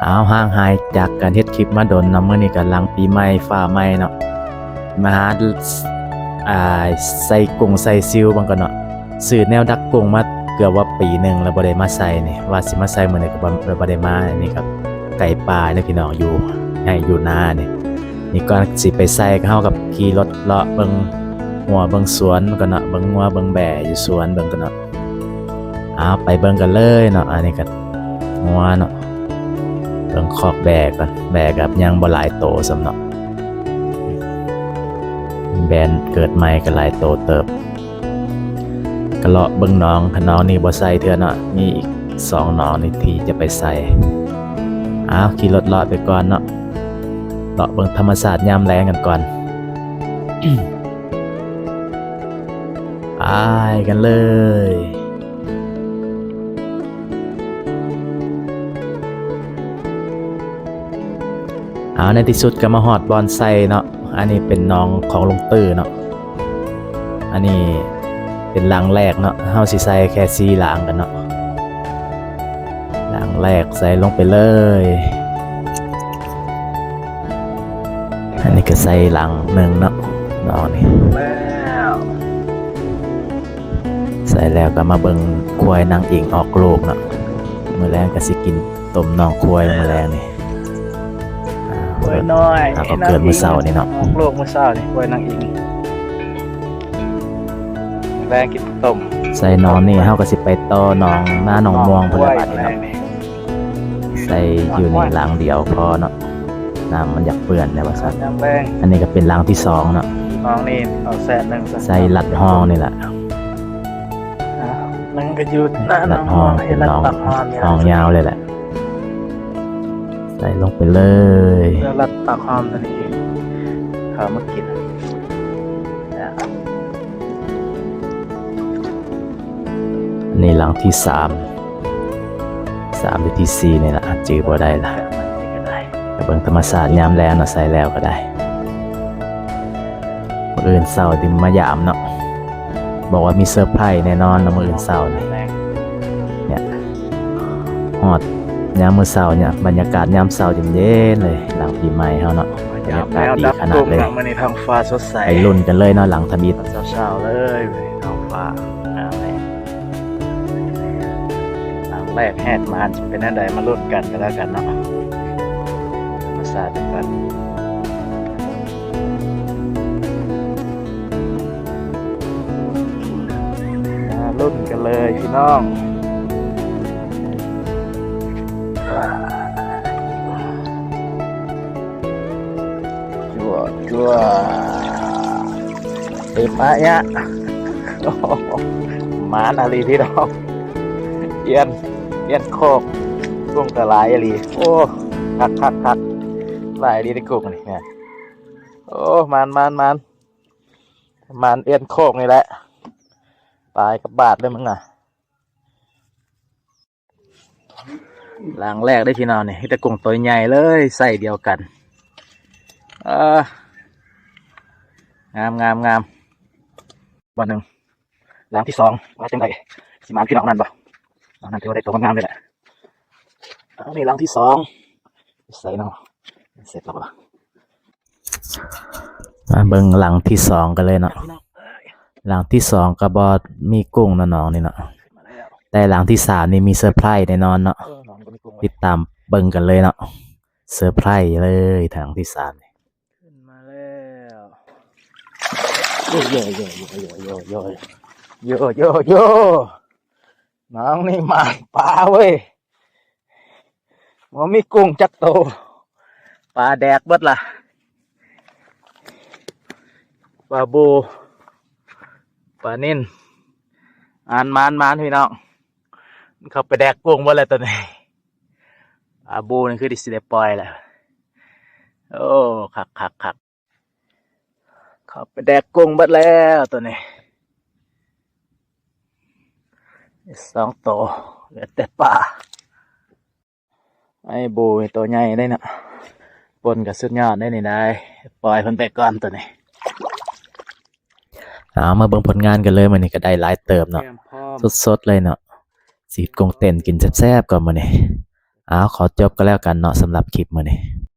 ອ້າວ ຫ່າງຫາຍຈາກການເຮັດຄລິບມາດົນເນາະ, ມື້ນີ້ກໍຫຼັງປີໃໝ່ຟ້າໃໝ່ເນາະ, ມາຫາ ອ່າ ໃສ່ກຸ້ງໃສ່ຊິວເບິ່ງກ່ອນເນາະ. ຊື້ແນວດັກກຸ້ງມາເກືອບວ່າປີໜຶ່ງແລ້ວ ບໍ່ໄດ້ມາໃສ່ນີ້, ວ່າຊິມາໃສ່ມື້ນີ້ກໍບໍ່ ບໍ່ໄດ້ມາ. ອັນນີ້ກໍໄກ່ປ່າເດ້ພີ່ນ້ອງ, ຢູ່ໄຮ່ຢູ່ນານີ້. ນີ້ກ່ອນຊິໄປໃສ່ ເຮົາກໍຂີ່ລົດເລາະເບິ່ງຮົ້ວເບິ່ງສວນກ່ອນເນາະ, ເບິ່ງງົວເບິ່ງແບ້ຢູ່ສວນເບິ່ງກ່ອນເນາະ. ເອົາ ໄປເບິ່ງກັນເລີຍເນາະ. ອັນນີ້ກໍງົວເນາະ, ເບິ່ງຄອກແບ້ກ່ອນ, ແບ້ກໍຍັງບໍ່ຫຼາຍໂຕຊ້ຳເນາະ, ແບ້ເກີດໃໝ່ກໍຫຼາຍໂຕເຕີບ. ກໍເລາະເບິ່ງໜອງ, ໜອງນີ້ບໍ່ໃສ່ເທື່ອເນາະ, ມີອີກສອງໜອງນີ້ທີ່ຈະໄປໃສ່. ເອົາ ຂີ່ລົດເລາະໄປກ່ອນເນາະ, ເລາະເບິ່ງທຳມະຊາດຍາມແລງກັນກ່ອນ. ໄປກັນເລີຍ. ເອົາ ໃນທີ່ສຸດກໍມາຮອດບ່ອນໃສ່ເນາະ. ອັນນີ້ເປັນໜອງຂອງລຸງຕື້ເນາະ, ອັນນີ້ເປັນຫຼັງແລກເນາະ. ເຮົາຊິໃສ່ແຄ່ສີ່ຫຼັງກັນເນາະ. ຫຼັງແລກໃສ່ລົງໄປເລີຍ. ອັນນີ້ກໍໃສ່ຫຼັງໜຶ່ງເນາະ, ໜອງນີ້ ແລ້ວ ໃສ່ແລ້ວກໍມາເບິ່ງຄວາຍນາງອິງອອກລູກເນາະ. ມື້ແລງກໍຊິກິນຕົ້ມໜອງຄວາຍມື້ແລງນີ້. ຄວາຍນ້ອຍ ເຮົາກໍເກີດມື້ເຊົ້ານີ້ເນາະ, ອອກລູກມື້ເຊົ້ານີ້ ຄວາຍນາງອິງ. ແລງກິນຕົ້ມ. ໃສ່ໜອງນີ້ເຮົາກໍຊິໄປຕໍ່ໜອງນາໜອງມ່ວງພຸ້ນແຫຼະບາດນີ້ເນາະ. ໃສ່ຢູ່ນີ້ຫຼັງດຽວພໍເນາະ, ນ້ຳມັນຢາກເປື້ອນແດ່ວ່າຊັ້ນ. ອັນນີ້ກໍເປັນຫຼັງທີສອງເນາະ, ໜອງນີ້ເອົາແສນໜຶ່ງ ໃສ່ລັດຮ່ອງນີ້ແຫຼະ. ອ່າ ໜຶ່ງກໍຢູ່ນາໜອງມ່ວງ, ລັດຮ່ອງຍາວເລີຍແຫຼະ. ໃສ່ລົງໄປເລີຍ. ລັດປາກຫອມຕົວນີ້ເອົາມາກິນ. ອັນນີ້ຫຼັງທີສາມ ສາມຫຼືທີສີ່ນີ້ລະ, ຈື່ບໍ່ໄດ້ລະ. ກະເບິ່ງທຳມະຊາດຍາມແລງເນາະ, ໃສ່ແລ້ວກໍໄດ້. ມື້ອື່ນເຊົ້າຊິມາຢາມເນາະ, ບອກວ່າມີເຊີໄພຣສ໌ແນ່ນອນເນາະ ມື້ອື່ນເຊົ້ານີ້. ເນຍ ຮອດຍາມມື້ເຊົ້າເນຍ, ບັນຍາກາດຍາມເຊົ້າເຢັນໆເລີຍ, ຫຼັງປີໃໝ່ເຮົາເນາະ. ບັນຍາກາດດີຂະໜາດເລີຍ. ມື້ນີ້ທ້ອງຟ້າສົດໃສ, ໄປລຸ້ນກັນເລີຍເນາະ ຫຼັງທຳອິດ. ເຊົ້າໆເລີຍ, ທ້ອງຟ້າງາມແຮງ. ຫຼັງແລກແຮດມານຊິເປັນແນວໃດ ມາລຸ້ນກັນກໍແລ້ວກັນເນາະ. ທຳມະຊາດນຳກັນ. ມາລຸ້ນກັນເລີຍພີ່ນ້ອງ. ຈົວດ ຈົວດ ເຕັມອາຍະ. ໂອ້ໂຫ ໝານອີ່ຫຼີພີ່ນ້ອງ, ປ່ຽນ ປ່ຽນໂຄກ. ກຸ້ງກໍຫຼາຍອີ່ຫຼີ. ໂອ້ ຄັກໆໆ ຫຼາຍອີ່ຫຼີເດ້ກຸ້ງນີ້. ໂອ້ ໝານໆໆ ໝານປ່ຽນໂຄກນີ້ແຫຼະ. ຕາຍກັບບາດເລີຍມຶງນະ. ຫຼັງແລກເດ້ພີ່ນ້ອງນີ້, ມີແຕ່ກຸ້ງໂຕໃຫຍ່ເລີຍ, ໄຊດຽວກັນ. ເອີ ງາມໆໆ ບ່ອນໜຶ່ງ. ຫຼັງທີສອງວ່າຈັ່ງໃດ, ຊິໝານຄືໜອງນັ້ນບໍ່? ໜອງນັ້ນຖືວ່າໄດ້ໂຕງາມໆເລີຍແຫຼະ. ເອົາ ນີ້ຫຼັງທີສອງ. ໃສ່ເນາະ, ເສັດແລ້ວບໍ່? ມາເບິ່ງຫຼັງທີສອງກັນເລີຍເນາະ. ຫຼັງທີສອງກໍບໍ່ມີກຸ້ງເນາະ ໜອງນີ້ເນາະ, ແຕ່ຫຼັງທີສາມນີ້ມີເຊີໄພຣສ໌ແນ່ນອນເນາະ. ຕິດຕາມເບິ່ງກັນເລີຍເນາະ, ເຊີໄພຣສ໌ເລີຍ ຫຼັງທີສາມນີ້. ຂຶ້ນມາແລ້ວ. ໂຢໂຢໂຢໂຢໂຢໂຢໂຢໂຢໂຢ. ໜອງນີ້ໝານປາເວີຍ, ບໍ່ມີກຸ້ງຈັກໂຕ, ປາແດກເບິດລະ. ປາບູ ປານິນ. ອານ ມານ ມານ ພີ່ນ້ອງ, ມັນເຂົ້າໄປແດກກຸ້ງເບິດແລ້ວຕອນນີ້. ອາບູນີ້ຄືຊິໄດ້ປ່ອຍແລ້ວ. ໂອ້ ຄັກໆໆ ເຂົ້າໄປແດກກຸ້ງເບິດແລ້ວໂຕນີ້. ສອງໂຕ ເຫຼືອແຕ່ປາ. ໄອ້ບູນີ້ໂຕໃຫຍ່ເດ້ເນາະ, ປົນກໍສຸດຍອດເດ້ນີ້ໄດ໋. ປ່ອຍເພິ່ນໄປກ່ອນໂຕນີ້. ເອົາ ມາເບິ່ງຜົນງານກັນເລີຍ, ມື້ນີ້ກໍໄດ້ຫຼາຍເຕີບເນາະ, ສົດໆເລີຍເນາະ. ຊິເຮັດກົງເຕັ້ນກິນແຊບໆກ່ອນມື້ນີ້. ເ ເອົາ ຂໍຈົບກໍແລ້ວກັນເນາະ ສຳລັບຄລິບມື້ນີ້.